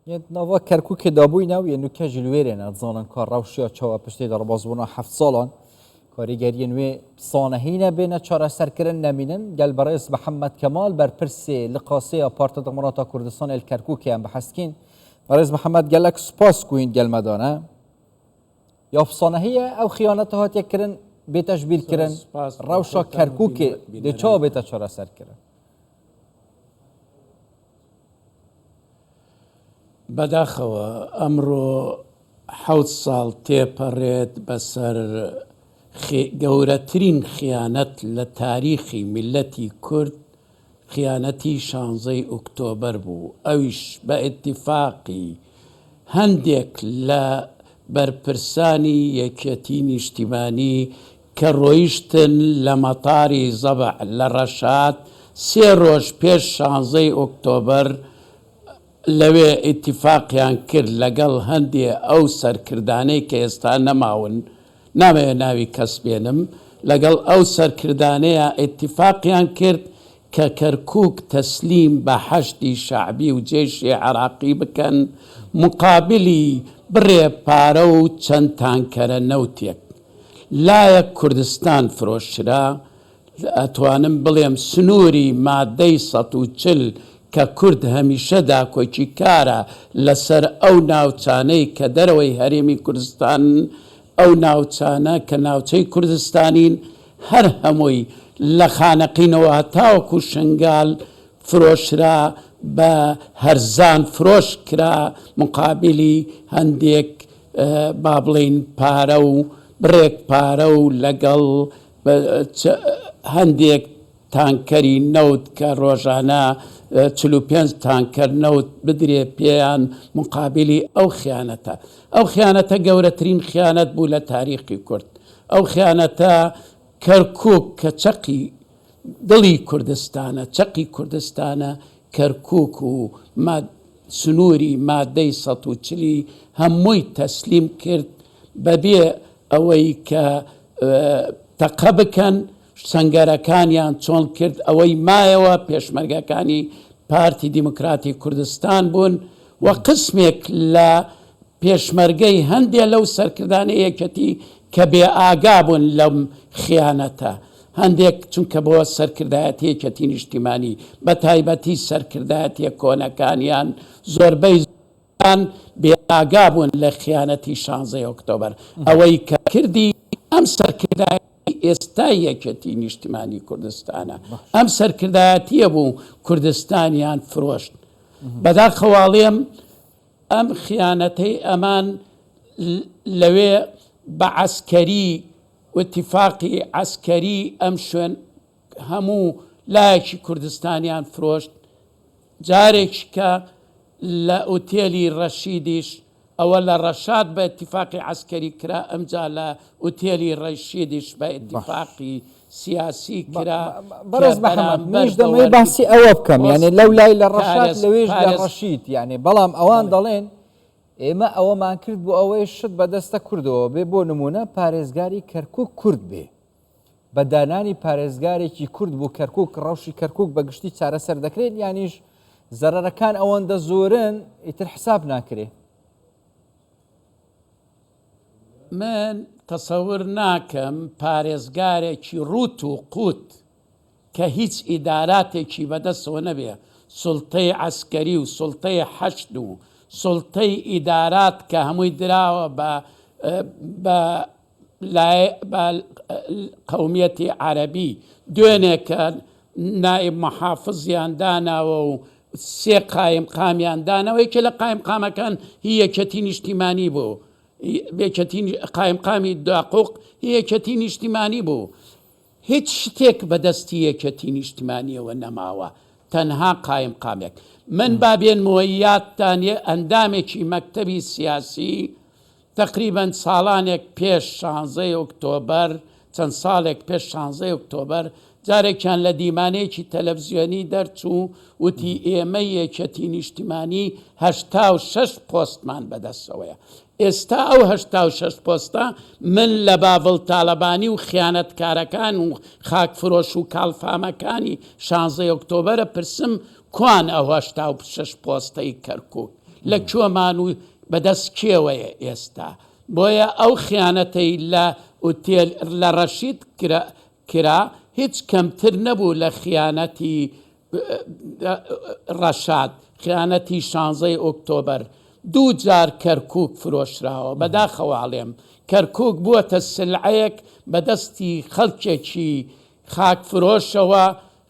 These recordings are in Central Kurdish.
Yên di nava Kerkûkê de bûyîne û yên nûke jî li wêrê ne dizanin ka rewşiya çawa piştê derbasbûna heft salan karîgeriyên wê sanehî ne bêne çareserkirin nemînin. Gel birêz Mihemed Kemal berpirsê Liqa Sê ya Parti Demokrata Kurdistanê li Kerkûkê em bihestkîn. Birêz Mihemed gelek spas ku hîn gel me dane. Ya sanehî ye ew xiyaneta hatiye kirin bête ji bîr kirin rewşa Kerkûkê dê çawa bête çareserkirin? بەداخەوە ئەمڕۆ حەوت ساڵ تێپەڕێت بەسەر گەورەترین خیانەت لە تاریخی میللەتی کورد خیانەتی شانزەی ئوکتۆبەر بوو ئەویش بە ئیتیفاقی هەندێک لە بەرپرسانی یەکێتی نیشتیمانی کە ڕۆیشتن لە مەتاری زەبع لە ڕەشاد سێ ڕۆژ پێش شانزەی ئۆکتۆبەر لەوێ ئیتیفاقیان کرد لەگەڵ هەندێ ئەو سەرکردانەی کە ئێستا نەماون نامەوێ ناوی کەس بێنم لەگەڵ ئەو سەرکردانەیا ئیتیفاقیان کرد کە کەرکوک تەسلیم بە حەشدی شەعبی و جەیشی عێراقی بکەن موقابلی بڕێ پارە و چەند تانکەرە نەوتێک. لایەک کوردستان فرۆشرا، ئەتوانم بڵێم سنووری مادەی 140 کە کورد هەمیشە داکۆکیکارە لەسەر ئەو ناوچانەی کە دەرەوەی هەرێمی کوردستانن، ئەو ناوچانە کە ناوچەی کوردستانین هەر هەمووی لە خانەقینەوە هەتاوەکو شنگال فرۆشرا بە هەرزان فرۆش کرا مقابلی هەندێک با بڵێین پارە و بڕێک پارە و لەگەڵ هەندێک تانکەری نەوت کە ڕۆژانە 45 تانکەر نەوت بدرێ پێیان مقابلی ئەو خیانەتە. ئەو خیانەتە گەورەترین خیانەت بوو لە تاریخی کورد. ئەو خیانەتە کەرکوک کە چەقی دڵی کوردستانە، چەقی کوردستانە کەرکوک و سنووری مادەی 140 ی هەمووی تەسلیم کرد بەبێ ئەوەی کە تەقە بکەن، سەنگەرەکانیان چۆڵ کرد، ئەوەی مایەوە پێشمەرگەکانی پارتی دیموکراتی کوردستان بوون و قسمێک لە پێشمەرگەی هەندێ لەو سەرکردانەی یەکێتی کە بێ ئاگا بوون لەم خیانەتە هەندێک چونکە بۆ سەرکردایەتی یەکێتی نیشتیمانی بە تایبەتی سەرکردایەتیە کۆنەکانیان زۆربەی زۆریان بێ ئاگا بوون لە خیانەتی شانزەی ئۆکتۆبەر ئەوەی کە کردی ئەم سەرکردایەتی ئێستای یەکێتی نیشتیمانی کوردستانە ئەم سەرکردایەتیە بوو کوردستانیان فرۆشت بەداخەوە ئەڵێم ئەم خیانەتەی ئەمان لەوێ بە عەسکەری ئیتیفاقی عەسکەری ئەم شوێن هەموو لایەکی کوردستانیان فرۆشت جارێکی کە لە ئوتێلی ڕەشیدیش ئەوە لە ڕەشاد بە ئیتیفاقی عەسکەری کرا ئەمجا لە ئوتێلی ڕەشیدیش بە ئیتیفاقی سیاسی کرا بەڕێز محەمەد منیش دەمەوێت باسی ئەوە بکەم یانێ لەو لای لە ڕەشاد لەوێش لە ڕەشید یانێ بەڵام ئەوان دەڵێن ئێمە ئەوەمان کرد بۆ ئەوەی شت بەدەستە کوردەوە بێ بۆ نمونە پارێزگاری کەرکک کورد بێ بە دانانی پارێزگارێکی کورد بۆ کەرکک ڕەوشی کەرکک بە گشتی چارەسەر دەکرێت یانیش زەرەرەکان ئەوەندە زۆرن ئیتر حساب ناکرێ. من تەسەور ناکەم پارێزگارێکی ڕووت و قووت کە هیچ ئیداراتێکی بەدەستەوە نەبێ، سوڵتەی عەسکەری و سوڵتەی حەشد و سوڵتەی ئیدارات کە هەمووی دراوە بە بە لای بە قەومیەتی عەرەبی، دوێنێ کە نائیب محافزیان داناوە و سێ قایمقامیان داناوە، یەکێ لە قایمقامەکان هی یەکێتی نیشتیمانی بوو، یەکێتی قایمقامی داقوق هی یەکێتی نیشتیمانی بوو. هیچ شتێک بە دەستی یەکێتی نیشتمانیەوە نەماوە تەنها قایمقامێک. من با بێنمەوە یادتان یە ئەندامێکی مەکتەبی سیاسی تەقریبەن ساڵانێک پێش شانزەی ئۆکتۆبەر، چەند ساڵێک پێش شانزەی ئۆکتۆبەر، جارێکیان لە دیمانەیەکی تەلەفزیۆنی دەرچوو وتی ئێمەی یەکێتی نیشتیمانی 86 پۆستمان بەدەستەوەیە. ئێستا ئەو 86 پۆستە من لە باڤڵ تالەبانی و خیانەتکارەکان و خاکفرۆش و کاڵفامەکانی شانزەی ئۆکتۆبەرە پرسم. کوان ئەو 86 پۆستەی کەرکوک لە کوێمان و بەدەست کێوەیە ئێستا؟ بۆیە ئەو خیانەتەی لە ئوتێل لە ڕەشید کرا هیچ کەمتر نەبوو لە خیانەتی ڕەشاد، خیانەتی شانزەی ئۆکتۆبەر، دوو جار کەرکوک فرۆشراوە، بەداخەوە ئەڵێم کەرکوک بووەتە سلعەیەک بەدەستی خەڵکێکی خاک فرۆشەوە،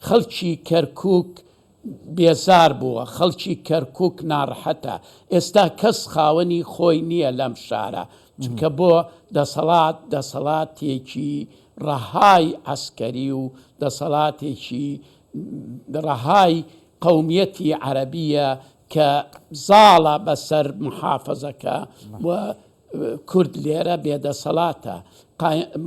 خەڵکی کەرکوک بێزار بووە، خەڵکی کەرکوک ناڕەحەتە، ئێستا کەس خاوەنی خۆی نییە لەم شارە، چونکە بۆ دەسەڵات دەسەڵاتێکی ڕەهای عەسکەری و دەسەڵاتێکی ڕەهای قەومیەتی عەرەبییە کە زاڵە بەسەر محافزەکە و کورد لێرە بێدەسەڵاتە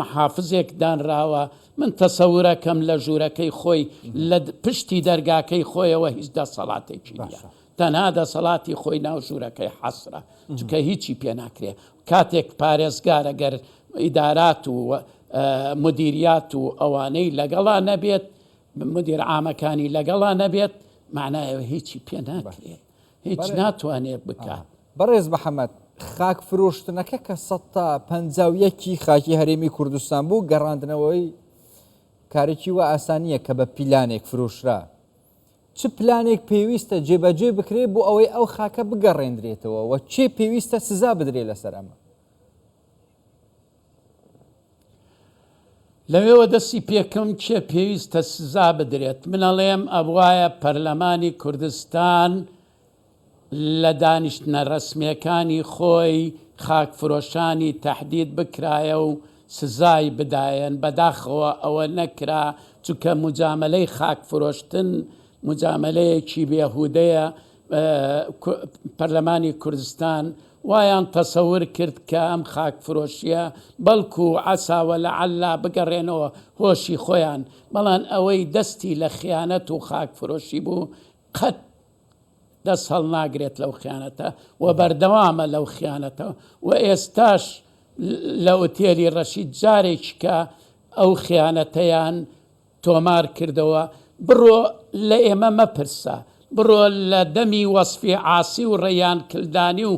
محافزێک دانراوە من تەسەورەکەم لە ژوورەکەی خۆی لە پشتی دەرگاکەی خۆیەوە هیچ دەسەڵاتێکی نییە تەنها دەسەڵاتی خۆی ناو ژوورەکەی حەسرە چونکە هیچی پێ ناکرێ کاتێک پارێزگار ئەگەر ئیدارات و مدیریات و ئەوانەی لەگەڵا نەبێت مدیر عامەکانی لەگەڵا نەبێت معنایەوە هیچی پێ ناکرێت هیچ ناتوانێت بکات. بەڕێز محەمەد، خاک فرۆشتنەکە کە 151 ی خاکی هەرێمی کوردستان بوو، گەڕاندنەوەی کارێکی وا ئاسان نییە کە بە پیلانێک فرۆشرا. چ پلانێک پێویستە جێبەجێ بکرێت بۆ ئەوەی ئەو خاکە بگەڕێندرێتەوە و کێ پێویستە سزا بدرێت لەسەر ئەمە؟ لەوێوە دەستی پێکەم کێ پێویستە سزا بدرێت من ئەڵێم ئەبوایە پەرلەمانی کوردستان لە دانیشتنە رەسمیەکانی خۆی خاک فرۆشانی تەحدید بکرایە و سزای بدایەن بەداخەوە ئەوە نەکرا چونکە موجامەلەی خاک فرۆشتن موجامەلەیەکی بێهودەیە پەرلەمانی کوردستان وایان تەسەور کرد کە ئەم خاک فرۆشیە بەڵکو عسا ولعل بگەڕێنەوە هۆشی خۆیان بەڵام ئەوەی دەستی لە خیانەت و خاک فرۆشی بوو قەت دەست هەڵناگرێت لەو خیانەتە و بەردەوامە لەو خیانەتە و ئێستاش لە ئوتێلی ڕەشید جارێکیکە ئەو خیانەتەیان تۆمار کردەوە، بڕۆ لە ئێمە مەپرسە، بڕۆ لە دەمی وەسفی عاسی و ڕەیان کلدانی و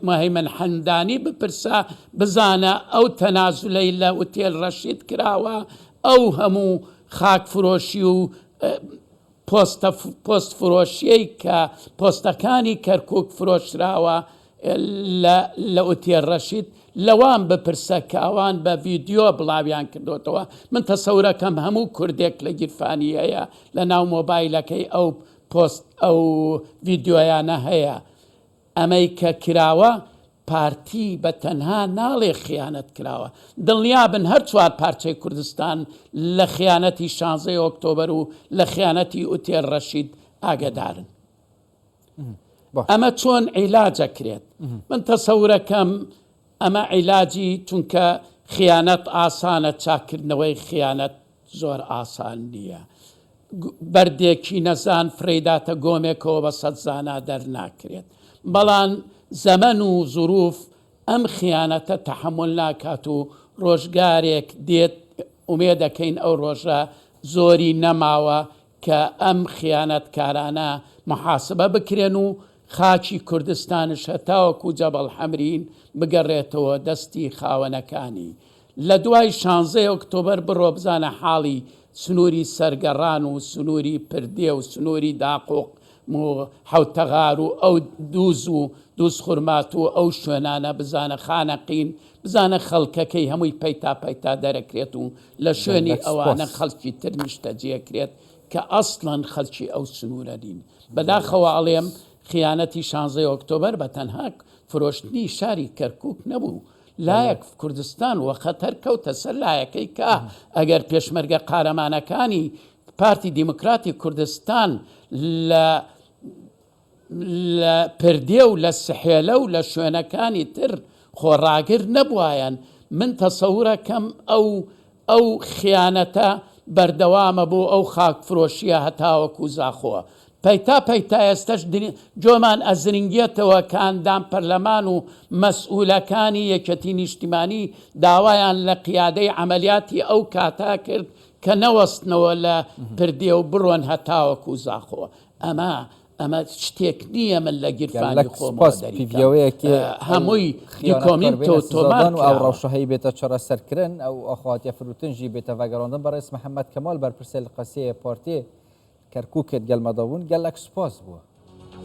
مهیمن حەمدانی بپرسە، بزانە ئەو تەنازولەی لە ئوتێل ڕەشید کراوە، ئەو هەموو خاک فرۆشی و پۆستە پۆست فرۆشیەی کە پۆستەکانی کەرکوک فرۆشراوە لە لە ئوتێل ڕەشید لەوان بپرسە کە ئەوان بە ڤیدیۆ بڵاویان کردۆتەوە من تەسەورەکەم هەموو کوردێک لە گیرفانی هەیە لە ناو مۆبایلەکەی ئەو پۆست ئەو ڤیدیۆیانە هەیە ئەمەی کە کراوە پارتی بە تەنها ناڵێ خیانەت کراوە دڵنیابن هەر چوار پارچەی کوردستان لە خیانەتی شانزەی ئۆکتۆبەر و لە خیانەتی ئوتێل ڕەشید ئاگەدارن. ئەمە چۆن عیلاجەکرێت من تەسەورەکەم ئەمە عیلاجی چونکە خیانەت ئاسانە چاکردنەوەی خیانەت زۆر ئاسان نییە بەردێکی نەزان فرەیداتە گۆمێکەوە بە سەد زانا دەرناکرێت بەڵام زەمەن و زروف ئەم خیانەتە تەحەمول ناکات و ڕۆژگارێک دێت ئومێدەکەین ئەو ڕۆژە زۆری نەماوە کە ئەم خیانەتکارانە محاسبە بکرێن و خاکی کوردستانش هەتاوەکو جەبەڵ حەمرین بگەڕێتەوە دەستی خاوەنەکانی. لە دوای شانزەی ئۆکتۆبەر بڕۆ بزانە حاڵی سنوری سەرگەڕان و سنوری پردێ و سنوری داقوق و حەوتەغار و ئەو دوز و دوزخورماتوو و ئەو شوێنانە بزانە خانەقین بزانە خەڵکەکەی هەمووی پەیتا پەیتا دەرەکرێت و لە شوێنی گەلەک ئەوانە سپاس. خەڵکی تر نیشتەجێکرێت کە ئەسڵەن خەڵکی ئەو سنوورە نین. بەداخەوە ئەڵێم خیانەتی شانزەی ئۆکتۆبەر بە تەنها فرۆشتنی شاری کەرکوک نەبوو لایەک کوردستان وە خەتەر کەوتە سەر لایەکەی کە ئەگەر پێشمەرگە قارەمانەکانی پارتی دیموکراتی کوردستان لە لە پردێ و لە سحێلە و لە شوێنەکانی تر خۆڕاگر نەبوایەن، من تەسەورەکەم ئەو ئەو خیانەتە بەردەوامە بۆ ئەو خاک فرۆشیە هەتاوەکو زاخۆ پەیتا پەیتا ئێستەش گۆمان ئەزرنگێتەوە کە ئەندام پەرلەمان و مەسئولەکانی یەکێتی نیشتیمانی داوایان لە قیادەی عەمەلیاتی ئەو کاتە کرد کە نەوەستنەوە لە پردێ و بڕۆن هەتاوەکو زاخۆ. ئەمە ئەمە شتێک نییە من لە گیرفانی گەلەک خۆمەوە سپاس دەریکەم. پیڤیەوەیەکێ ئەو هەمووی خیانەتکار دیکۆمینت بێنە و تۆمار سزادان و ئەو کراوە. ڕەوشە هەی بێتە چارەسەرکرن ئەو ئاخاتیە فروتن ژی بێتە ڤەگەڕاندن بەڕێز محەمەد کەمال بەرپرسێ لقەسێ پارتێ کەرکوکێت گەل مەدابوون گەلەک سپاس بووە.